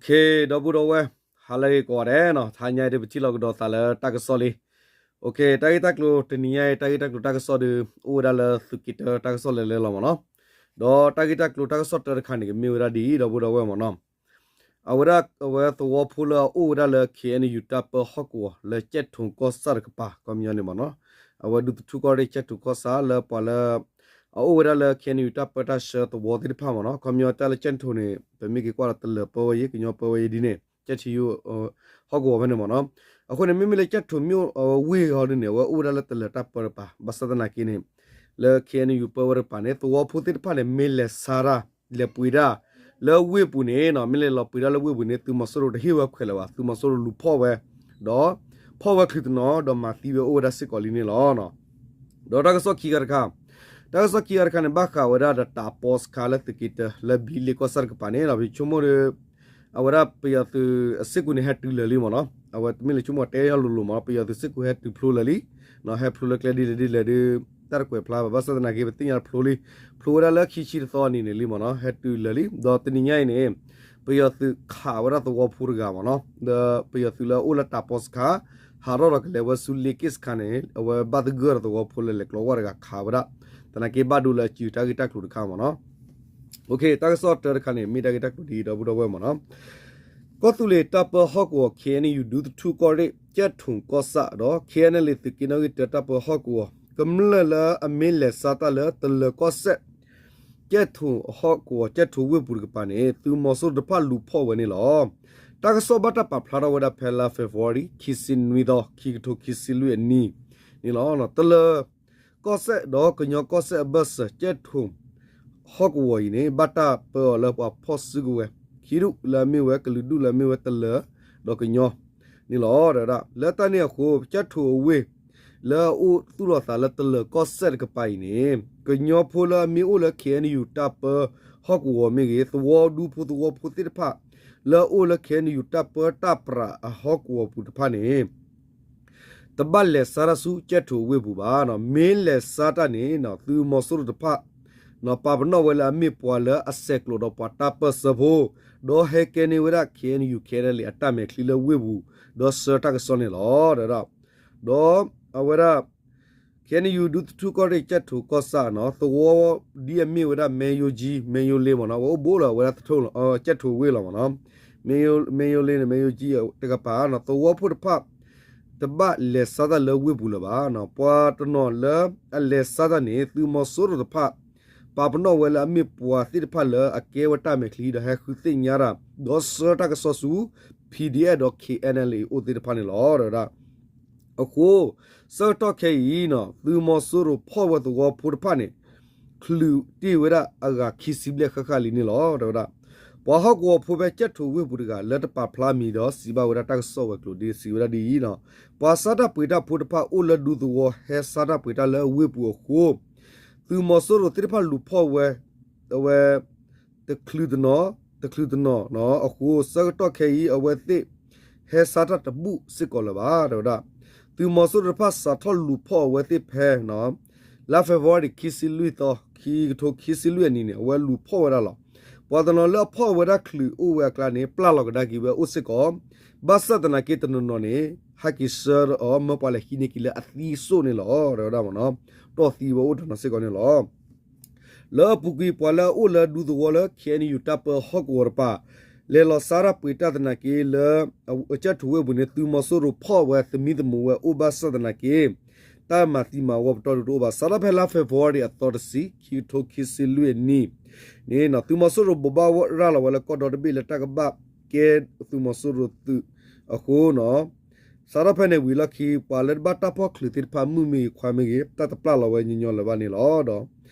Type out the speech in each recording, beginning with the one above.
ဒီပုၢ်ဒီဝဲၢ်, ဟါလၢအဂ့ၤကိးဂၤဒဲးနီၤ, တဟါညါအံၤဒုး ပထံၣ်လိာ်ကဒီးသးလၢတၢ်ကစီၣ်လံ. တၢ်ဂ့ၢ်တၢ်ကျိၤတနံၤညါအံၤ တၢ်ဂ့ၢ်တၢ်ကျိၤတၢ်ကစီၣ်ဒီး အိၣ်ဝဲဒၣ်လၢသုးက့တၢတၢ်ကစီၣ်လၢလၢလီၤမ့ၢ်နီၤ. ဒီးတၢ်ဂ့ၢ်တၢ်ကျိၤတၢ်ကစီၣ်တၢတခါန့ၣ် ကမ့ၢ်ဝဲဒၣ်ဒ်အံၤ ဒီပုၢ်ဒီဝဲၢ်မ့ၢ်နီၤ. အဝဲဒၣ်အဝဲသဝီဖိလၢအအိၣ်ဝဲဒၣ်လၢ KNU တၢ်ပၢဟီၣ်ကဝီၤ လၢကၠဲၣ်ထိၣ်ကီၢ်ဆၣ်တကပၤ ခီပညီန့ၣ်မ့ၢ်နီၤ, အဝဲဒူသထူၣ်ကီၢ်ရ့ၣ် ကၠဲၣ်ထိၣ်ကီၢ်ဆၣ်လၢပှၤလၢ အအိၣ်ဝဲဒၣ်လၢ KNU တၢ်ပၢတၢ်ဆှၢသဝီသ့ၣ်တဖၣ်မ့ၢ်နီၤ. ခီပညီတၢ်လၢကၠဲၣ်ထိၣ်န့ၣ် ပမ့ၢ်က့ၤကွၢ်ဒီးတလၢၤပၢဝဲယဲ ကညီပၢဝဲယဲဒ်န့ၣ် ကၠဲၣ်ထိၣ် ဟီၣ်ကဝီၤဖဲန့ၣ်မ့ၢ်နီၤ. အဃိန့ၣ် မ့မ့ၢ်လၢကၠဲၣ်ထိၣ်မ့ၢ်ဝ့ၢ်ဟီဒ်န့ၣ် အဝဲအိၣ်ဝဲဒၣ်လၢတလၢၤတၢ်ပၢတကပၤ ဘၣ်ဆၣ်သနာ်က့န့ၣ် လၢ KNU ပၢဝဲတကပၤန့ၣ် သဝီဖိသ့ၣ်တဖၣ်န့ၣ် မ့ၢ်လဲၤဆါတၢ် လဲၤပှ့ၤတၢ် လၢဝ့ၢ်ပူၤန့ၣ်နီၤ, မ့ၢ်လဲၤလီၤပှ့ၤတၢ်လၢဝ့ၢ်ပူၤန့ၣ် သုးမီၤစိရိၤတဟ့ၣ်ဝဲခွဲးလၢၤဘၣ်, သုးမီၤစိရိၤလူၤဖီၣ်ဝဲ ဒီးဖီၣ်ဝဲချုးတနီၤ ဒီးမၤသံဝဲအိၣ်ဝဲဒၣ်စ့ၢ်ကီးလံန့ၣ်လီၤ. ဒီးတၢ်ကစီၣ်ခံဂၤတခါ, တၢ်ကစီၣ်ခံဂၤတခါန့ၣ် ဘၣ်ဃးဝဲဒၣ်ဒီးတၢ်ပီစခါလၢသုးက့တၢ လၢဘံလ့ကီၢ်ဆၣ်တကပၤန့ၣ် ပဆိကမိၣ်ဒီး အဝဲဒၣ်ပယီၤသုးအစ့ၢ်ကီးန့ၣ် ဟဲတုၤလၢာ်လံမ့ၢ်နီၤ. အဝဲတမ့ၢ်လၢဆိကမိၣ်တဲယီၤလိၤလိၤမ့ၢ်နီၤ, ပယီၤသုးစ့ၢ်ကီးဟဲတုၤဖျိလၢာ်လံ, ဟဲဖျိလၢကျဲဒ်လဲၣ်ဒ်လဲၣ်ဒီး တၢ်တကွဲးဖျါဘၣ်, ဘၣ်ဆၣ်သနာ်က့ ပသ့ၣ်ညါဖျိလံ, ဖျိဝဲဒၣ်လၢခံဆံတသီအနံၤန့ၣ်လံမ့ၢ်နီၤ, ဟဲတုၤလၢာ်လံ. ဒီးတနံၤညါအံၤန့ၣ် ပယီၤသုးခးဝဲဒၣ်သဝီဖိတဂၤမ့ၢ်နီၤ, ဒီးပယီၤသုးလၢအအိၣ်လၢတၢ်ပီစခါ ဟးထီၣ်ဒီးကလဲၤဝဲဆူလ့က့ၣ်စခါန့ၣ် အဝဲဘၣ်သဂၢၢ်ဒီးသဝီဖိလၢလဲၤကျီဝဲတဂၤခးဝဲဒၣ်, သနာ်က့ဘၣ်ဒိလၢအစုတၢ်ဂ့ၢ်တၢ်ကျိၤတခါမ့ၢ်နီၤ. တၢ်ကစီၣ်တၢတခါန့ၣ် မ့ၢ်တၢ်ဂ့ၢ်တၢ်ကျိၤဒ်အံၤ ဒီပုၢ်ဒီဝဲၢ်မ့ၢ်နီၤ. ကီၢ်သူလ့ၤတၢ်ပၢဟီၣ်ကဝီၤ KNU ဒူသထူၣ်ကီၢ်ရ့ၣ် ကၠဲၣ်ထိၣ်ကီၢ်ဆၣ်ဒီး KNLA သုးက့နီၣ်ဂံၢ်တၢတၢ်ပၢဟီၣ်ကဝီၤ ကမျၢၢ်လၢအမ့ၢ်လဲၤဆါတၢ်လၢတလၢၤကီၢ်စဲၣ် ကၠဲၣ်ထိၣ်ဟီၣ်ကဝီၤ ကၠဲၣ်ထိၣ်ဝ့ၢ်ပူၤတကပၤန့ၣ် သုးမီၤစိရိၤတဖၣ်လူၤဖီၣ်ဝဲန့ၣ်လီၤ. တၢ်ကစီၣ်ဘၣ်တၢ်ပာ်ဖျါထီၣ်ဝဲဒၣ်ဖဲလါ February ခံဆံနွံသီ ခံကထိခံဆံလွံၢ်အနံၤန့ၣ်လီၤ. တလၢၤကီၢ်စဲၣ်ဒီးကညီကီၢ်စဲၣ်အဘၢၣ်စၢၤ ကၠဲၣ်ထိၣ်ဟီၣ်ကဝီၤအံၤန့ၣ် ဘၣ်တၢ်ပၢအီၤလၢပှၤဖီၣ်စုကဝဲၤ ခံဒူၣ်လၢအမ့ၢ်ဝဲကလုာ်ဒူၣ်လၢအမ့ၢ်ဝဲတလၢၤဒီးကညီန့ၣ်လီၤ. လၢတၢ်န့ၣ်အဃိ ကၠဲၣ်ထိၣ်အဝ့ၢ် လၢအအိၣ်သူၣ်လီၤသးလၢတလၢၤကီၢ်စဲၣ်တကပၤအံၤန့ၣ် ကညီဖိလၢအမ့ၢ်အိၣ်လၢ KNU တၢ်ပၢဟီၣ်ကဝီၤမ့ၢ်ဂ့ၤ သဝီဒူဖိသဝီဖိသ့ၣ်တဖၣ် လၢအအိၣ်လၢ KNU တၢ်ပၢတၢ်ပြးအဟီၣ်ကဝီၤပူၤတဖၣ်န့ၣ် တဘၣ်လဲၤဆါတၢ်ဆူကၠဲၣ်ထိၣ်အဝ့ၢ်ပူၤဘၣ်. မ့ၢ်လဲၤဆါတၢ်န့ၣ် သုးမီၤစိရိၤတဖၣ် ပာ်ပနီၣ်ဝဲလၢအမ့ၢ်ပှၤလၢအဆဲးကျိးဒီးပှၤတၢ်ပၢၢ်ဆၢဖိ ဒီးဟဲကဲန့ၢ်ဝဲဒၣ် KNU KNLA အတၢ်မဲာ်ချံလၢဝ့ၢ်ပူၤ ဒီးဆှၢတၢ်ကစီၣ်န့ၣ်လီၤ. ဒီးအဝဲဒၣ် KNU ဒူသထူၣ်ကီၢ်ရ့ၣ် ကၠဲၣ်ထိၣ်ကီၢ်ဆၣ်နီၤ သဝီဒ်အမ့ၢ်ဝဲဒၣ် မဲယိကၠံ မဲယိလ့မ့ၢ်နီၤ အဝဲအိၣ်ဘူးလီၤဝဲဒၣ်သထူၣ်လီၤ ကၠဲၣ်ထိၣ်ဝ့ၢ်လီၤမ့ၢ်နီၤ မဲယိလ့န့ၣ် မဲယိကၠံတကပၤနီၤ သဝီဖိတဖၣ် တဘၣ်လဲၤဆါတၢ်လၢဝ့ၢ်ပူၤလၢၤဘၣ်. ပှၤတနီၤလၢအလဲၤဆါတၢ်န့ၣ် သုးမီၤစိရိၤတဖၣ် ပာ်ပနီၣ်ဝဲလၢအမ့ၢ်ပှၤသ့ၣ်တဖၣ်လၢအကဲဝဲတၢ်မဲာ်ချံ ဒီးဟဲဃုသ့ၣ်ညါတၢ် ဒီးဆှၢတၢ်ကစီၣ်ဆူ PDF ဒီး KNLA အိၣ်သ့ၣ်တဖၣ်န့ၣ်လီၤ. ဒီးဝဲဒၣ် အဃိ ဆၢကတီၢ်ခဲအံၤနီၤ သုးမီၤစိရိၤဖီၣ်ဝဲသဝီဖိတဖၣ်န့ၣ် ချုးတ့ၢ်ဝဲဒၣ်အဂၤခံဆံဘျဲၣ်ဃၣ်ဃၣ်လံန့ၣ်လီၤ. ဒီးဝဲဒၣ် ပှၤဟီၣ်ကဝီၤဖိဖဲကၠဲၣ်ထိၣ်ဝ့ၢ်ပူၤတဂၤ လၢတပာ်ဖျါမံၤဒီးစံးဘၣ်ဝဲဒၣ်တၢ်ကစီၣ်ဝဲၤကျိၤဒ်စံးဝဲဒၣ်ဒ်အံၤနီၤ ပှၤဆါတၢ်ပှ့ၤတၢ်ဖိတဖၣ်အိၣ်လၢဒူသဝီ ဟဲဆါတၢ်ပှ့ၤတၢ်လၢဝ့ၢ်ပူၤအဃိ သုးမီၤစိရိၤသ့ၣ်တဖၣ်လူၤဖီၣ်ဝဲ အဝဲ တချုးတနီၤ တချုးတနီၤအဃိ ဆၢကတီၢ်ခဲအံၤ အဝဲသ့ၣ် ဟဲဆါတၢ်တဘူၣ်စ့ၢ်ကီးလၢၤဘၣ် တဲဝဲဒၣ်. သုးမီၤစိရိၤတဖၣ်စးထီၣ်လူၤဖီၣ်အဝဲသ့ၣ်ဖဲ လါ February ခံဆံလွံၢ်သီ ခံကထိခံဆံလွံၢ်အနံၤန့ၣ် အဝဲလူၤဖီၣ်ဝဲဒၣ်လီၤ. ပှၤတနီၤလၢအဖီၣ်ဝဲဒၣ်ချုးအိၣ်ဝဲအကျါန့ၣ် ပျၢ်လီၤကဒါက့ၤဝဲအိၣ်စ့ၢ်ကီး ဘၣ်ဆၣ်သနာ်က့တနီၤနီၤန့ၣ် ဟဲက့ၤဆှၢအီၤ မၢပှၤလဲၤဟံးန့ၢ်က့ၤလၢအသံစိၣ်န့ၣ်လီၤ တဲဝဲဒၣ်မ့ၢ်နီၤ. တီၢ်သံဝဲအိၣ်တနီၤစ့ၢ်ကီးန့ၣ်လီၤ. လၢအပူၤကွံာ်ပှၤလၢအအိၣ်လၢဒူသဝီလၢ KNU တၢ်ပၢဟီၣ်ကဝီၤတပၤ လဲၤလီၤဆါတၢ်ပှ့ၤတၢ်သနာ်က့လၢ ကၠဲၣ်ထိၣ်ဝ့ၢ်ပူၤန့ၣ် သုးမီၤစိရိၤဖီၣ်ဝဲသမံသမိးဝဲအိၣ်ဘၣ်ဆၣ်သနာ်က့ တၢ်မၤသံမၤဝီပတီၢ်ဒုးတအိၣ်ဘၣ် စးထီၣ်ဖဲလါ February အသီတဆံ ခံကထိခံဆံလွံၢ်အနံၤန့ၣ် သုးမီၤစိရိၤဘိးဘၣ်ရၤလီၤဝဲလၢကီၢ်ဒီတဘ့ၣ်လၢတၢ်ကဘၣ်ကဲသုးမီၤစိရိၤသုးအဃိနီၤ စးထီၣ်ဖဲန့ၣ်ဝံၤလီၢ်ခံ ပှၤလၢတဘၣ်တၢ်ဖီၣ်ချုးသ့ၣ်တဖၣ် မုၣ်မ့ၢ်ဂ့ၤခွါမ့ၢ်ဂ့ၤ တၢ်တပျၢ်လီၤဝဲညီညီလၢၤဘၣ်န့ၣ်လီၤ.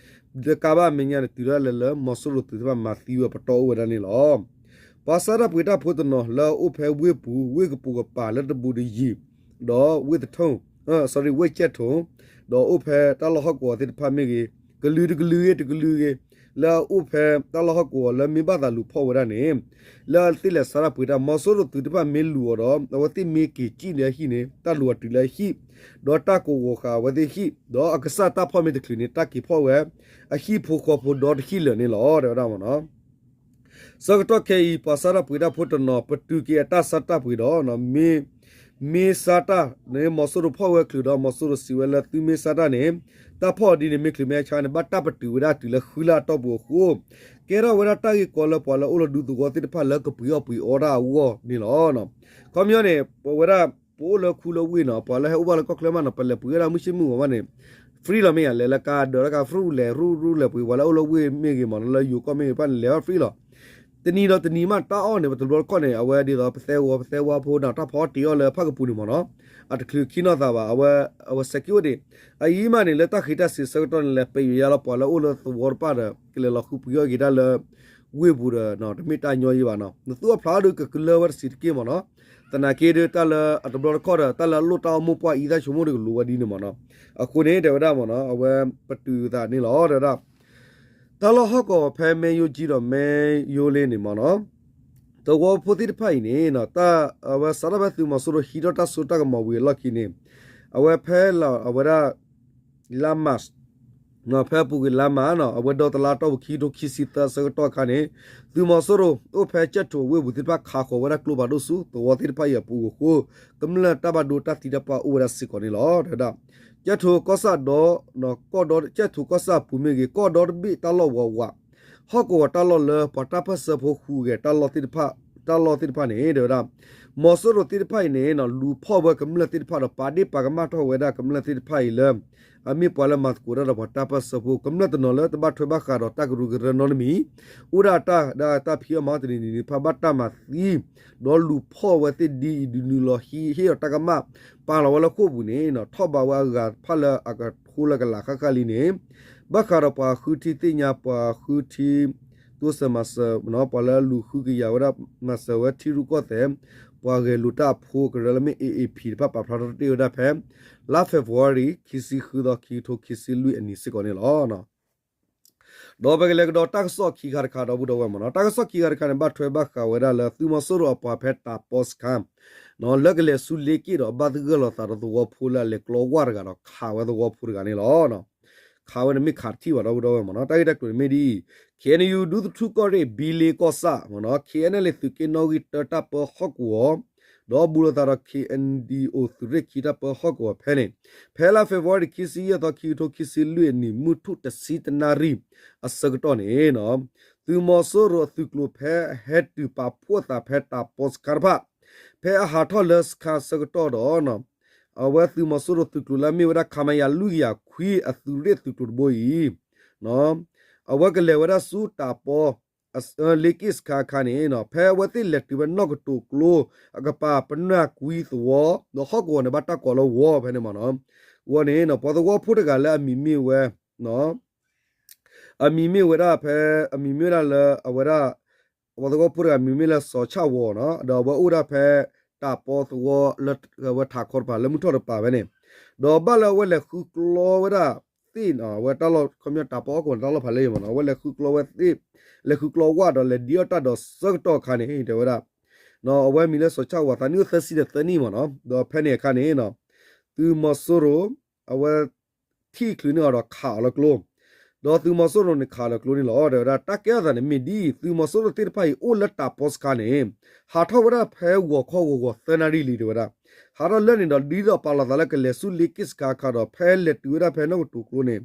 ဒီး တကးဘၣ်အမဲာ်ညါန့ၣ် တုၤဒၣ်လဲာ်လၢမီၤစိရိၤသုးသ့ၣ်တဖၣ်မၤသံဝဲပတီၢ်အိၣ်ဝဲဒၣ်န့ၣ်လီၤ. ပှၤဆါတၢ်ပှ့ၤတၢ်ဖိတနီၤလၢအအိၣ်ဖဲဝ့ၢ်ပူၤ ဝ့ၢ်ကပိာ်ကပၤလၢတဘူးတယံၤ ဒီးဝ့ၢ်သထူၣ် sorry ဝ့ၢ်ကၠဲၣ်ထိၣ် ဒီးအိၣ်ဖဲတၢ်လီၢ်ဟီၣ်ကဝီၤသ့ၣ်တဖၣ်မ့ၢ်ဂ့ၤ ကလုာ်တကလုာ်ဂ့ၤတကလုာ်ဂ့ၤ လၢအအိၣ်ဖဲတၢ်လီၢ်ဟီၣ်ကဝီၤလၢမ့ၢ်ဘၣ်သးလူၤဖီၣ်ဝဲဒၣ်န့ၣ် လၢအသ့ၣ်လဲၤဆါတၢ်ပှ့ၤတၢ် မီၤစိရိၤသုးတဖၣ်မ့ၢ်လူၤအီၤဒီး အဝဲသ့ၣ်မ့ၢ်က့ၤစံၣ်လၢအဟံၣ်န့ၣ် တၢ်လူၤအီၤတုၤလၢအဟံၣ် ဒီးတၢ်ကိးဂီၤဃာ်အဝဲသ့ၣ်ဟံၣ် ဒီးအကစၢ်တၢ်ဖီၣ်မ့ၢ်တချုးန့ၣ် တၢ်က့ၤဖီၣ်ဝဲ အဟံၣ်ဖိဃီဖိဒီတဟံၣ်လၢာ်န့ၣ်လီၤ တဲဝဲဒၣ်မ့ၢ်နီၤ. ဆၢကတီၢ်ခဲအံၤ ပှၤစးတၢ်ပှ့ၤတၢ်ဖိတနီၤ ပတုာ်က့ၤအတၢ်ဆါတၢ်ပှ့ၤဒီး မ့ၢ်စါတၢ်န့ၣ် မီၤစိရိၤဖီၣ်ဝဲချုးဒီး မီၤစိရိၤစံးဝဲလၢသုမ့ၢ်စါတၢ်န့ၣ် တၢ်ဖီၣ်အီၤဒ်န့ၣ် မ့ၢ်ချုးမ့ၢ်ဆါန့ၣ် ဘၣ်တၢ်ပတုာ်ဝဲဒၣ်တုၤလၢဃုလါအတီၢ်ပူၤအဃိ ကဲထီၣ်ဝဲဒၣ်တၢ်ဂ့ၢ်ကီလၢပှၤလၢအိၣ်လၢဒူသဝီသ့ၣ်တဖၣ်လၢကပှ့ၤအီၣ်ပှ့ၤအီတၢ်အဂီၢ်န့ၣ်လီၤ. ခီပညီန့ၣ် ပဝဲဒၣ် ပအိၣ်လၢခူလၢဝ့ၢ်နီၤ ပှၤလၢဟဲအိၣ်ဘၣ်လၢကီၢ်ချၢမးနီၤ ပလဲၤပှ့ၤဝဲဒၣ်မုၢ်ဆ့ၣ်မုၢ်ဂီၤမးန့ၣ် free လီၤမ့ၢ်ဧါ လဲၤလၢကါဒၢးလၢကါ free လဲၤ ရူၢ်ရူၢ်လဲၤပှ့ၤ ပှၤလၢအိၣ်လၢဝ့ၢ်မ့ၢ်ဂ့ၤမးနီၤ လၢယိၤကီၢ်မ့ၢ်ဂ့ၤတဖၣ်န့ၣ် လဲၤဘၣ် free လီၤ. တနံၤဒီးတနံၤမးတၢ်အီၣ်န့ၣ် ပတဘျီတခီၣ်န့ၣ် အဝဲဒ်သိးပသဲဝီ ပသဲဝါဖိဒီးတၢ်ဖီအီၣ်တ့ၤအီၣ်လၢဖၣ်ကပူၤန့ၣ်မးနီၤ အတချုးခံနီၢ်သးဘၣ် အဝဲ အဝဲစဲးက့အိၣ်ဒံး အအံၤမးန့ၣ် လၢတၢ်ဃ့တၢ်စံးဆၢကတီၢ်န့ၣ် လဲၤပယီၤယါလီၤ ပှၤလၢအိၣ်လၢသဝီတဖၣ်ဒီး ကလဲၤလီၤဃုပှ့ၤအီၣ်က့ၤတၢ်လၢ ဝ့ၢ်ပူၤဒီး တမ့ၢ်တၢ်ညီယံၤဘၣ်နီၤ နသူၣ်အီၣ်ဖျါအီၣ်ဒီးကကလၢဝဲတစံးတက့ၢ်မးနီၤ သနာ်က့ဒီးတၢ်လၢအတဘျီတခီၣ်ဒီး တၢ်လၢအလိၣ်တၢ်အိၣ်မိၢ်ပှၢ်အံသၣ်ဆိကမိၣ်ဒီးကလူၤဝဲဒ်န့ၣ်မးနီၤ အဃိန့ၣ် တဲဝဲဒၣ်မးနီၤ အဝဲပတုာ်သးန့ၣ်လီၤ တဲဝဲဒၣ် တၢ်လီၢ်ဟီၣ်ကဝီၤဖဲမဲယိကၠံဒီးမဲယိလ့န့ၣ်မးနီၤ သဝီဖိသ့ၣ်တဖၣ်အံၤန့ၣ် တၢ်အဝဲစးထီၣ်ဖဲသုးမီၤစိရိၤဟံးထီၣ်တၢ်စိတၢ်ကမီၤဝံၤအလီၢ်ခံန့ၣ် အဝဲဖဲလၢအဝဲဒၣ် လါမး ဖဲအပူၤကွံာ်လါမးနီၤ အဝဲဒီတလါတီၢ်ပူၤခံကထိခံဆံသၢအဆၢကတီၢ်အခါန့ၣ် သုးမီၤစိရိၤအိၣ်ဖဲကၠဲၣ်ထိးဝ့ၢ်ပူၤသ့ၣ်တဖၣ်ခးဃီၤဝဲဒၣ်ကျိဖးဒိၣ်ဆူ သဝီသ့ၣ်တဖၣ်အံၤအပူၤအဃိ ကမျၢၢ်တၢ်ဘၣ်ဒိတၢ်သံတၢ်ပှၢ်အိၣ်ဝဲဒၣ်စ့ၢ်ကီးန့ၣ်လီၤ တဲဝဲဒၣ် ကၠဲၣ်ထိးကီၢ်ဆၣ်ဒီး ကီၢ်ဒီ ကၠဲၣ်ထိးကီၢ်ဆၣ်အပူၤမ့ၢ်ဂ့ၤ ကီၢ်ဒီတဘ့ၣ်တၢ်လီၢ်ဝးဝး ဟီၣ်ကဝီၤတၢ်လီၢ်လၢပှၤတၢ်ပၢၢ်ဆၢဖိဟူးဂဲၤတၢ်လီၢ်သ့ၣ်တဖၣ် တၢ်လီၢ်သ့ၣ်တဖၣ်န့ၣ် တဲဝဲဒၣ် မီၤစိရိၤသ့ၣ်တဖၣ်အံၤန့ၣ် လူၤဖီၣ်ဝဲကမျၢၢ်သ့ၣ်တဖၣ်ဒီး ပာ်ဒ့ၣ်ပာ်ကမၣ်ထီၣ်ဝဲဒၣ်ကမျၢၢ်သ့ၣ်တဖၣ်အံၤလၢ အမ့ၢ်ပှၤလၢမၤသကိးတၢ်ဒီးပှၤတၢ်ပၢၢ်ဆၢဖိ ကမျၢၢ်တနီၤလၢတဘၣ်ထွဲဘၣ်ဃးဒီးတၢ်ကရူၢ်ကရၢနီတမံၤ အိၣ်ဒၣ်တၢ်ဒၣ်တၢ်ဖံးအီၣ်မၤအီၣ်တနံၤနံၤတဖၣ်ဘၣ်တၢ်မၤသံ ဒီးလူၤဖီၣ်ဝဲသ့ၣ်ဒ်အံၤဒ်နုၤလီၤဟံးဟ့ၣ်အီၤတၢ်ကမၣ် ပာ်လီၤဝဲလၢဃိာ်ပူၤန့ၣ် ထီၣ်ဘးဝဲအဂၤတဖၣ်လၢအကထိလၢကလးဃၣ်ဃၣ်လံန့ၣ် ဘၣ်ဃးဒီးပှၤဃုထံသ့ၣ်ညါ ပှၤဃုထံ တိစၢၤမၤစၢၤ ပှၤလၢလူၤဃုကယၤဝဲဒၣ် မၤစၢၤဝဲထံရူၢ်ကီၢ်သဲး ပှၤဂဲၤလိာ်တၢ်အဖိကရၢလၢမ့ၢ် A A P တဖၣ်ပာ်ဖျါထီၣ်တ့ၢ်ဝဲဒၣ်ဖဲ လါ February ခံဆံဃုသီ ခံကထိခံဆံလွံၢ်အနံၤစ့ၢ်ကီးန့ၣ်လီၤ. ဒီးပကလဲၤကဒီးတၢ်ကစီၣ်ခံခါတခါဒီပုၢ်ဒီဝဲၢ်မးနီၤ တၢ်ကစီၣ်ခံခါတခါန့ၣ် ဘၣ်ထွဲဘၣ်ဃးဝဲဒၣ်လၢသုးမီၤစိရိၤအပှၤဖဲတၢ်ပီစခါ လၢကလဲၤဆူလ့က့ၣ်ဒီးဘၣ်သဂၢၢ်လိာ်သးဒီးသဝီဖိလၢအလဲၤကျီဝၣ်တဂၤဒီးခးဝဲသဝီဖိတဂၤန့ၣ်လီၤ. ခးဝဲန့ၣ်မ့ၢ်ခးတထံၣ်ဘၣ်ဒီပုၢ်ဒီဝဲၢ်မးနီၤ တၢ်ဂ့ၢ်တၢ်ကျိၤန့ၣ်မ့ၢ်ဒ်အံၤ K N U ဒူသထူၣ်ကီၢ်ရ့ၣ် ဘံလ့ကီၢ်ဆၣ်မးနီၤ K N L A သုးက့နီၣ်ဂံၢ်တၢတၢ်ပၢဟီၣ်ကဝီၤ ဒီးဘူးလိာ်သးဒီး K N D O သုးရ့ၣ်ခံတၢ်ပၢဟီၣ်ကဝီၤဖဲန့ၣ် ဖဲလါ February ခံဆံယဲၢ်သီ ခံကထိခံဆံလွံၢ်အနံၤ မုၢ်ထူၣ်တဆံတနၣ်ရံၣ်အဆၢကတီၢ်န့ၣ် သုးမီၤစိရိၤအသုးကျိၤဖဲအဟဲတုၤပာ်ဖှိၣ်အသးဖဲတၢ်ပီစခါတဖၣ် ဖဲအဟးထီၣ်လၢစခါအဆၢကတီၢ်ဒီး အဝဲသုးမီၤစိရိၤသုးကျိၤလၢအမ့ၢ်ဝဲဒၣ် ခမရ လွံၢ်ကယၤခွံအသုးရ့ၣ်သုးကျိၤတဘိအံၤ အဝဲကလဲၤဝဲဒၣ်ဆူတၢ်ပီ လ့က့ၣ်စခါအခါန့ၣ် ဖဲအဝဲသ့ၣ်လဲၤတုၤဖဲနီၢ်ကတိၤကျိ အကပၤပနၢ်ကွံသဝီ ဒီးဟီၣ်ကဝီၤန့ၣ်ဘၣ်တၢ်ကိးလၢဝီဖဲန့ၣ်မးနီၤ ဝီန့ၣ် ပှၤသဝီဖိတဂၤလၢအမံၤမ့ၢ်ဝဲ အမံၤမ့ၢ်ဝဲဒၣ်ဖဲ အမံၤမ့ၢ်ဝဲဒၣ်လၢအဝဲဒၣ် ပှၤသဝီဖိတဂၤမံၤမ့ၢ်လၢစီၤဆၣ်ဝီၤနီၤ ဒီးအဝဲအိၣ်ဒၣ်ဖဲ တၢ်ပီသဝီလၢအဝဲထးခီတပၤလၢမုၢ်ထီၣ်တပၤဖဲန့ၣ် ဒီးဘၣ်လၢအဝဲလဲၤဃုကျီဝဲဒၣ်သ့ၣ်နီၤ အဝဲတၢ်လီၢ်ခီပညီတၢ်ပီဟီၣ်ကဝီၤန့ၣ် တၢ်လီၢ်ဖးလဲၢ်မးနီၤ အဝဲလဲၤဃုကျီဝဲသ့ၣ် လဲၤဃုကျီဝၣ်ဒီးလဲၤဒံးအီၣ်တၢ်ဒီးဆၢကတီၢ်အခါန့ၣ် တဲဝဲဒၣ် အဝဲမံၤလၢစီၤဆၣ်ဝီၤ သးနံၣ်အိၣ်သၢဆံဒီးသၢနံၣ်မးနီၤ ဒီးဖဲန့ၣ်အခါန့ၣ် သုးမီၤစိရိၤ အဝဲ ထံၣ်ချုးန့ၢ်အီၤဒီးခးအီၤလၢကျိ ဒီးသုးမီၤစိရိၤန့ၣ်ခးလီၤကျိန့ၣ်လီၤ တဲဝဲဒၣ် တၢ်ကဲထီၣ်သးန့ၣ်မ့ၢ်ဒ်အံၤ သုးမီၤစိရိၤသ့ၣ်တဖၣ်အံၤအိၣ်လၢတၢ်ပီစခါန့ၣ် ဟးထီၣ်ဝဲဒၣ်ဖဲဂီၤခီဂီၤဂီၤသၢနၣ်ရံၣ်လံတဲဝဲဒၣ် ဟးထီၣ်လၢန့ၣ်ဒီး ဒ်သိးပာ်လီၤသးလၢကလဲၤဆူလ့က့ၣ်စခါအခါဒီး ဖဲလဲၤတုၤဝဲဒၣ်ဖဲနီၢ်ကတိၤကျိန့ၣ်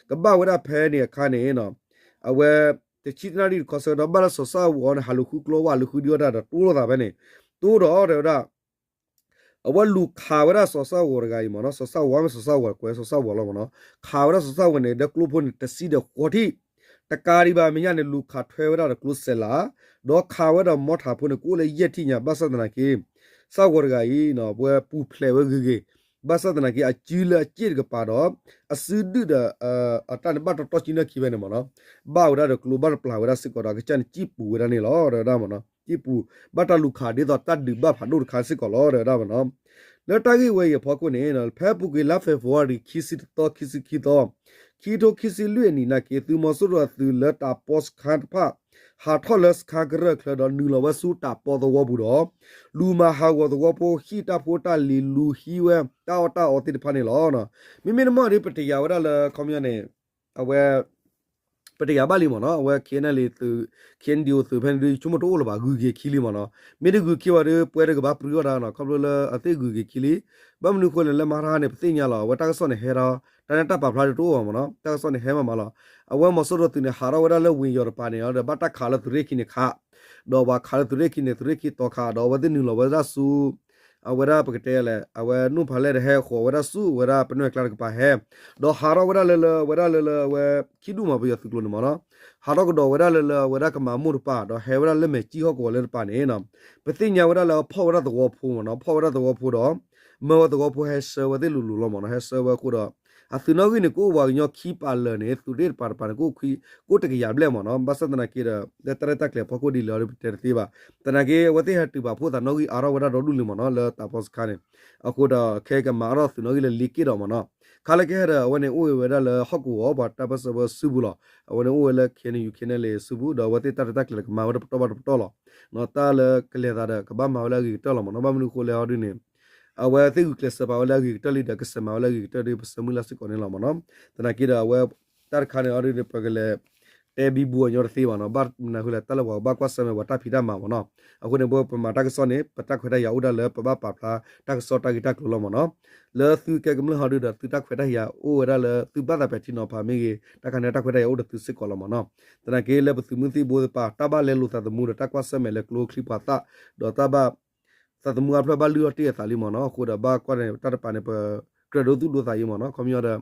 ကဘၣ်ဝဲဒၣ်ဖဲန့ၣ်အခါန့ၣ် အဝဲ တဆံတနၣ်ရံၣ်တခီဆၢကတီၢ် ဘၣ်လၢစီၤဆၣ်ဝီၤန့ၣ် ဟးလူၤဃုကျီဝၣ် လူၤဃုဒံးအီၣ်တၢ်ဒီးတိၢ်လိာ်သးဖဲန့ၣ် တိၢ်ဒီးတဲဝဲဒၣ် အဝဲလူၤခးဝဲဒၣ်စီၤဆၣ်ဝီၤတဂၤအံၤမးနီၤ စီၤဆၣ်ဝီၤမ့ၢ်စီၤဆၣ်ဝီၤ ကွဲးစီၤဆၣ်ဝီၤလီၤမးနီၤ ခးဝဲဒၣ်စီၤဆၣ်ဝီၤန့ၣ် ဒီးကျိဖိန့ၣ် တဆံဒီးဃိးထံၣ် တကးဒံးဘၣ်မဲာ်ညါန့ၣ် လူၤခးထွဲဝဲဒၣ်ဒီးကျိစဲးလး ဒီးခးဝဲဒီးမီထးဖိန့ၣ် ကအိၣ်လၢယဲၢ်ထံၣ်ညါ ဘၣ်ဆၣ်သနာ်က့ စီၤဆၣ်ဝီၤတဂၤအံၤ အဝဲပူၤဖျဲးဝဲဂ့ၤဂ့ၤ ဘၣ်ဆၣ်သနာ်က့ အစုလၢအစ့ၣ်တကပၤဒီး အစုဒုၣ်ဒီး အတၢ်န့ၣ်ဘၣ်တီတီကၠံနီၢ်ခံဖဲန့ၣ်မးနီၤ ဘၣ်ဝဲဒၣ်ဒီးကျိဘၣ်တပျၢ်ဝဲဒၣ်စ့ၢ်ကီးဒီး အကစၢ်န့ၣ်စံၣ်ပူၤဝဲဒၣ်န့ၣ်လီၤ တဲဝဲဒၣ်မးနီၤ စံၣ်ပူၤ ဘၣ်တၢ်လူၤခးဒ်သိးတၢ်ဒုးဘၣ်ဖးဒိၣ်တခါစ့ၢ်ကီးလီၤ တဲဝဲဒၣ်မးနီၤ လၢတၢ်ဂ့ၢ်ဝဲအံၤအဖီခိၣ်န့ၣ် ဖဲအပူၤကွံာ်လါ February ခံဆံတသီ ခံဆံခံသီ ခံထိခံဆံလွံၢ်အနံၤနာ်က့ သုးမီၤစိရိၤအသုးလၢတၢ်ပီစခါတဖၣ် ဟးထီၣ်လၢစခါကရၢၢ်ချၢဒီးနုာ်လီၤဝဲဆူတၢ်ပီသဝီပူၤဒီး လူၤမၤဟးဂီၤသဝီဖိ ဟံၣ်တၢ်ဖိတၢ်လံၤ လူၤဟံးဝဲတၢ်အီၣ်တၢ်အီသ့ၣ်တဖၣ်န့ၣ်လီၤ. မ့မ့ၢ်တမီၢ်ဒီး ပတယာ်ဝဲဒၣ်လၢ ခီပညီန့ၣ် အဝဲ ပတယာ်ဘၣ်လံမ့ၢ်နီၤ, အဝဲ KNLA သုး KNDO သုးဖဲန့ၣ်ဒုး ဆိကမိၣ်တအိၣ်လၢၤဘၣ်, ဂုၤက့ၤခံလံမ့ၢ်နီၤ, မ့ၢ်တဂုၤခံဘၣ်ဒီး ပှဲၤတကဘၣ်ပြံအီၣ်ဒၣ်နီၤ, ခီဖျိလၢအသ့ၣ်ဂုၤက့ၤခံလံ, ဘၣ်မနုၤအဃိလဲၣ် လၢမၤရဟါန့ၣ် ပသ့ၣ်ညါလီၤ, အဝဲတၢ်ကစီၣ်န့ၣ်ဟဲထီၣ်, တၢ်န့ၣ်တၢ်ပာ်ဖျါတအိၣ်ဘၣ်မ့ၢ်နီၤ, တၢ်ကစီၣ်န့ၣ်ဟဲမးမးလီၤ, အဝဲမီၤစိရိၤသုးန့ၣ် ဟးထီၣ်ဝဲဒၣ်လၢဝ့ၢ်ယီၤတပၤန့ၣ်ဒီး ဘၣ်တၢ်ခးလၢသုးရ့ၣ်ခံန့ၣ်ခး ဒီးပှၤခးလၢသုးရ့ၣ်ခံန့ၣ် သုးရ့ၣ်ခံတီခး, ဒီးအဝဲသ့ၣ်နုာ်လီၤဝဲဒၣ်ဆူ အဝဲဒၣ်ပကတဲလဲၣ်, အဝဲနိၣ်ဖးလဲၣ်ဒီးဟဲဃီၤဝဲဒၣ်ဆူ အဝဲဒၣ်ပနွဲၢ်ကျါတကပၤဟဲ, ဒီးဟးထီၣ်ဝဲဒၣ်လၢလၢ အဝဲဒၣ်လၢလၢအဝဲ ခံဒူၣ်မးပယီၤသုးကျိၤန့ၣ်မ့ၢ်နီၤ, ဟးထီၣ်ကဒီးဝဲဒၣ်လၢလၢအဝဲဒၣ်ကမၤမိၢ်တပၤ, ဒီးဟဲဝဲဒၣ်လၢမဲာ်ကၠံဟီၣ်ကဝီၤလၢတပၤန့ၣ်နီၤ, ပသ့ၣ်ညါဝဲဒၣ်လၢအဖီၣ်ဝဲဒၣ်သဝီဖိမ့ၢ်နီၤ, ဖီၣ်ဝဲဒၣ်သဝီဖိဒီး မၢဝဲသဝီဖိဟဲဆှၢဝဲသ့ၣ်လိၤလိၤလီၤမ့ၢ်နီၤ, ဟဲဆှၢဝဲအဃိဒီး အသုးနီၣ်ဂံၢ်န့ၣ် ကအိၣ်ပှၤကညီခံပာ်လၢာ်န့ၣ် သုးရ့ၣ်တပၤတပၤန့ၣ် ကအိၣ်ခွံ ကအိၣ်တကယၤဘျဲၣ်မ့ၢ်နီၤ, ဘၣ်ဆၣ်သနာ်က့ဒီး လၢတၢ်ရဲၣ်တၢ်ကျဲၤဖီခိၣ်ဒ်လဲၣ်အီၤဒီးပတဲတသ့ဘၣ်, သနာ်က့ အဝဲသ့ၣ်ဟဲတုၤပာ်ဖှိၣ်သးနီၣ်ဂံၢ်အါထီၣ်ဝဲဒၣ်ဒီဒူၣ်လံမ့ၢ်နီၤ, လၢတၢ်ဖီစခါန့ၣ်, အဃိဒီးခဲကမၤအါထီၣ်သုးနီၣ်ဂံၢ်လၢလ့က့ၣ်ဒီးမ့ၢ်နီၤ, ခါလၢကဟဲဒီး အဝဲန့ၣ်အိၣ်ဝဲဒၣ်လၢဟီၣ်ကဝီၤ ပှၤတၢ်ပၢၢ်ဆၢဝဲစုပူၤလီၤ, အဝဲန့ၣ်အိၣ်ဝဲလၢ KNU KNLA စုပူၤ ဒီးအဝဲသ့ၣ်တၢ်ရဲၣ်တၢ်ကျဲၤလၢကမၤဝဲတပတီၢ်ဘၣ်တပတီၢ်လီၤ, တၢ်လၢကလဲၤသးဒီး ကဘၣ်မၤဝဲလၢအဂ့ၤကတၢၢ်လီၤမ့ၢ်နီၤ, ဘၣ်မနုၤအဃိလဲၣ်အီၤဒ်န့ၣ် အဝဲသ့ၣ်ဂုာ်ကျဲးစၢးပာ်ဝဲလၢအဂ့ၤကတၢၢ်လံဒီး ကစၢၢ်မၤဝဲလၢအဂ့ၤကတၢၢ်ဒီး ပဆၢမုၢ်လၢ်စ့ၢ်ကီးန့ၣ်လီၤမ့ၢ်နီၤ, သနာ်က့ဒီးအဝဲ တၢ်တခါန့ၣ်အီၤဒ်န့ၣ် ပကလဲၤ တဲဘံဘူအညီတသ့ဘၣ်နီၤ, ဘၣ်မနုၤဃိလဲၣ် တၢ်လၢပှၤကဘၣ်ကွၢ်ဆၢၣ်မဲာ်ပှၤတၢ်ဖံးတၢ်မၤမ့ၢ်နီၤ, အဃိန့ၣ် ပမၤတၢ်ကစီၣ်န့ၣ် ပတၢ်ခွဲးတၢ်ယာ်အိၣ်ဒၣ်လၢပဘၣ်ပာ်ဖျါတၢ်ကစီၣ်တၢ်ဂ့ၢ်တၢ်ကျိၤလီၤမ့ၢ်နီၤ, လၢသုကဲကမျၢၢ်ဟီဒ်ဒီး သုတၢ်ခွဲးတၢ်ယာ်အိၣ်ဝဲဒၣ်လၢသုဘၣ်သးပဲာ်ထံနီၤဖးမ့ၢ်ဂ့ၤ တၢ်ခါန့ၣ်တၢ်ခွဲးတၢ်ယာ်အိၣ်ဒီးသုစ့ၢ်ကီးလီၤမ့ၢ်နီၤ, သနာ်က့လၢပသုးမုၢ်သံၣ်ဘိသ့ၣ်တဖၣ် တၢ်ဘၣ်လဲလိာ်သးသမူဒီးတၢ်ကွၢ်ဆၢၣ်မဲာ်လၢကျိချံပှၤသၣ် ဒီးတၢ်ဘၣ် သးသမူအါဖျၢၣ်ဘၣ်လုၢ်ထီၣ်တ့ၢ်အသးလံမ့ၢ်နီၤ, အဃိဒီးဘၣ်ကွၢ်န့ၣ် တၢ်တပၤန့ၣ် ပကြၢးဒိသူၣ်ဒိသးအံၤမ့ၢ်နီၤ, ခီပညီဒီး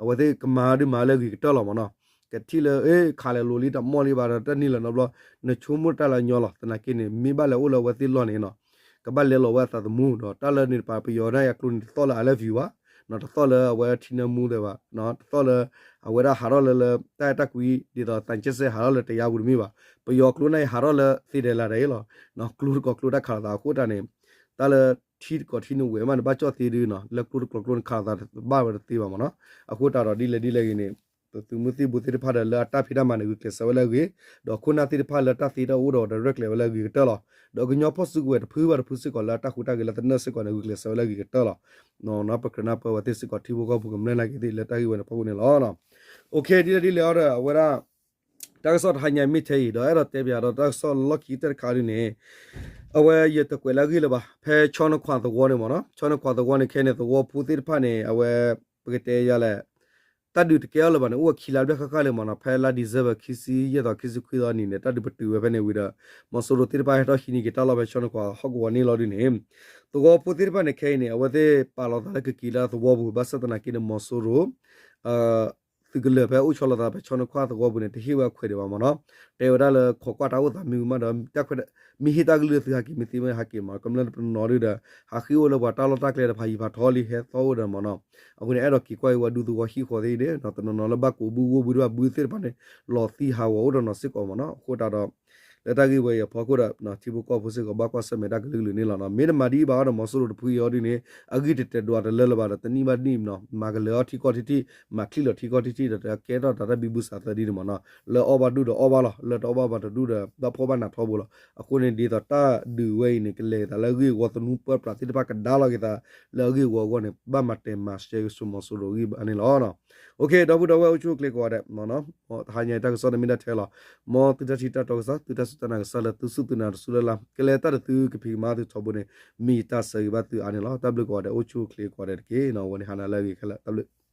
အဝဲသ့ၣ်ကမၤဒုးမၤလၢအဂ့ၤကတၢၢ်လီၤမ့ၢ်နီၤ, ကထံၣ်လၢ ခးလဲၤလိၤလံတၢ်မီၢ်လံဘၣ်ဒီး တၢ်နံၤလီၤနီတဘျီ နဆိကမိၣ်တၢ်လၢအညီလီၤ, သနာ်က့န့ၣ် မ့ၢ်ဘၣ်လဲၤအိၣ်လၢအဝဲသ့ၣ်လီၢ်န့ၣ်နီၤ, ကဘၣ်လဲလိာ်ဝဲအသးသမူ ဒီးတၢ်လၢန့ၣ်တပၤ ပယီၤဒၣ်အကျိန့ၣ် တသီၣ်လၢ I love you ဘၣ်, တသီၣ်လၢအဝဲထံနၢမူသ့ဘၣ်, တသီၣ်လၢ အဝဲဒၣ်ဟးထီၣ်လၢလၢ တၢ်အဲၣ်တၢ်ကွံ ဒ်သိး သံချပ်စဲး ဟးထီၣ်လၢတယါပူၤတမ့ၢ်ဘၣ်, ပယီၤကျိန့ၣ် ဟးထီၣ်လၢသ့ဒဲးလးဒဲးလီၤ, ကျိတကိးကျိတၢ်ခးလိာ်သးအဃိတၢ်န့ၣ် တၢ်လၢထံတကိးထံန့ၣ်ဝဲမးန့ၣ် ဘၣ်ကၠီၣ်သ့ဒုနီၤ, လၢကျိတကိးကျိန့ၣ် ခးလိာ်သးဘၣ်ဝဲတသ့ဘၣ်မ့ၢ်နီၤ, အဃိတၢ်ဒီးဒ်လဲၣ်ဒ်လဲၣ်ဂ့ၤန့ၣ် ပသုးမုၢ်သံၣ်ဘိသ့ၣ်တဖၣ်ဒီးလၢအတၢ်ဖံးတၢ်မၤန့ၣ် ဂုာ်ကျဲးစၢးဝဲလၢအဂ့ၤ, ဒီးခိၣ်နၢ်သ့ၣ်တဖၣ်လၢတၢ်သ့တၢ်အိၣ်ဒီး ဒီးရဲၣ်ကျဲၤဝဲလၢအဂ့ၤကတၢၢ်လီၤ, ဒီးကညီဖီၣ်စုကဝဲၤတဖုဘၣ်တဖုစ့ၢ်ကီးလၢအတၢ်ဟူးတၢ်ဂဲၤလၢသနၢၣ်စ့ၢ်ကီးန့ၣ် ဂုာ်ကျဲးစၢးဝဲလၢအဂ့ၤကတၢၢ်လီၤ, ပကြၢးနၢ်ပၢၢ်ဝဲသ့ၣ်စ့ၢ်ကီး ထံဖိကီၢ်ဖိကမျၢၢ်နာ်က့ၤသ့ၣ်လၢတၢ်ဂ့ၢ်ဝဲန့ၣ်ဖီခိၣ်န့ၣ်လီၤ. ဒ်လဲၣ်ဒ်လဲၣ်အီၤဒီး အဝဲဒၣ် တၢ်ကစီၣ်တဟါညါမ့ၢ်ထဲအံၤ ဒီးအဲၣ်ဒိးတဲပၠးဒီးတၢ်ကစီၣ်လီၢ်ခံကတၢၢ်တခါဒ်န့ၣ် အဝဲယတကွဲးလၢအဂ့ၢ်လၢၤဘၣ် ဖဲဆီနခွးသဝီန့ၣ်မ့ၢ်နီၤ, ဆီနခွးသဝီန့ၣ် ခဲအံၤန့ၣ် သဝီဖိသ့ၣ်တဖၣ်န့ၣ် အဝဲ ပကတဲယၤလဲၣ် တၢ်ဒုးတကဲအီၤလၢၤဘၣ်န့ၣ် အိၣ်ဝဲခံလါဘျဲၣ်ဃၣ်ဃၣ်လံမ့ၢ်နီၤ, ဖဲလါ December ခံဆံယဲၢ်သီ ခံဆံခွံသီအနံၤန့ၣ် တၢ်ဒုးပတုာ်ဝဲဖဲန့ၣ်ဝံၤဒီး မီၤစိရိၤသ့ၣ်တဖၣ်ဟဲထီၣ်ဟံးန့ၢ်က့ၤတၢ်လီၢ်ဖဲဆီနခွးဟီၣ်ကဝီၤန့ၣ်လီၤဒ်န့ၣ် သဝီဖိသ့ၣ်တဖၣ်န့ၣ် ခဲအံၤန့ၣ် အဝဲသ့ၣ်ပာ်လီၤသးလၢကက့ၤလၢသဝီပူၤ ဘၣ်ဆၣ်သနာ်က့န့ၣ် မီၤစိရိၤ သုးကလၢၤဖဲအိၣ်ဆီလီၤသးဖဲဆီနခွးသဝီပူၤန့ၣ် တဟ့ၣ်ဝဲအခွဲးဒံးဘၣ်မ့ၢ်နီၤ, တဲဝဲဒၣ်လၢခိးကွၢ်တၢ်အိၣ်သးမ့ၢ်ဝံၤမးဒီး တၢ်ခွဲး မ့ၢ်ဟ့ၣ်တၢ်ကလုၢ်လၢသုဟးက့ၤ မ့ၢ်သ့မ့ၢ်ဟးက့ၤမး ကမျၢၢ်တနီၤဒုဒီး ဟးဃ့ၢ်အိၣ်လၢပှၤတၢ်လီၢ်တၢ်ကျဲဒီး ဖးယံၤဖးထီလံ ဟဲသီၣ်အိၣ်ဒီးမ့ၢ်နီၤ, အဃိန့ၣ် အဲၣ်ဒိးက့ၤကွၢ်က့ၤဝဲဒူသဝီဟံၣ်ဃီသ့ၣ်ဒီး တနီၤနီၤလၢဘၣ်ကိးဘုဂိၢ်ဘုဒံးဘၣ်ဘုသ့ၣ်တဖၣ်န့ၣ် လီၤသံဟးဂီၤအိၣ်တနီၤစ့ၢ်ကီးမ့ၢ်နီၤ, အဃိတၢ်ဒီး လၢတၢ်ဂ့ၢ်ဝဲအံၤအဖီခိၣ်ဒီး ထံဖိကီၢ်ဖိစ့ၢ်ကီး ဘၣ်ကွၢ်ဆၢၣ်မဲာ်တၢ်ကလုာ်ကလုာ်န့ၣ်လီၤနီၤ, မ့ၢ်တမၤဒ်အံၤဘၣ်အီၤဒီး မီၤစိရိၤတဖုအံၤအီၤဒ်န့ၣ် အဂံၢ်တတဲာ်ဒွးတလၢလၢၤဘၣ်ဒီး တနံၣ်ဘၣ်တနံၣ်နီၤ မၤကလၢၤအီၤထံကီၢ်ထံထံ မၤချံၣ်လီၤထံကီၢ်ထံထံဒီး တကဲထီၣ်တၢ်တၢ်ဘံဘူစးသၢဒ်န့ၣ်မ့ၢ်နီၤ, လၢအီၣ်ဘၣ်ဒိၣ်ဒီးအီၣ်ဘၣ်လီၤ လၢတအီၣ်ဘၣ်ဘၣ်တဒူၣ်ဒီး ဘၣ်ဖှီၣ်ဘၣ်နးထီဘိလီၤ, အဃိန့ၣ် ဒ်သိးတၢ်ဒုးဝဲအံၤန့ၣ် ကလဲၤသးလၢအဂ့ၢ်အဝီ သနူပၢပြးသ့ၣ်တဖၣ်ကဒါလီၤက့ၤသး လၢအဂ့ၢ်အဝီအဂီၢ်န့ၣ် ဘၣ်မၤတဲာ်မၤရှဲက့ၤဆူမီၤစိရိၤအဂံၢ်ဘါန့ၣ်လီၤ. ဒီပုၢ်ဒီဝဲၢ်အိၣ်ဆူၣ်အိၣ်ချ့ကိးဂၤဒဲး တဟါညါအံၤတၢ်ကစီၣ်န့ၣ်မ့ၢ်ဒၣ်ထဲလီၤ, မ်သုတၢ်ထံၣ်တၢ်တီကစီၣ် သုတၢ်စူၢ်တၢ်နာ်ကစၢ်လၢသုစူၢ်သုနာ်တစူၢ်လၢ်လၢ် ကလဲၤတၢ်ဒီးသုကဖံးကမၤသုထီဘိန့ၣ် မ့ၢ်ယတၢ်ဆၢဂ့ၤဘၣ်သုအါန့ၣ်လီၤ. တၢ်ဘျုးကိးဂၤဒဲး အိၣ်ဆူၣ်အိၣ်ချ့ကိးဂၤဒဲးတက့ၢ်နီၤ, အဝဲန့ၣ်ဟါနၤလၢအဂ့ၤခဲလၢာ် တၢ်ဘျုး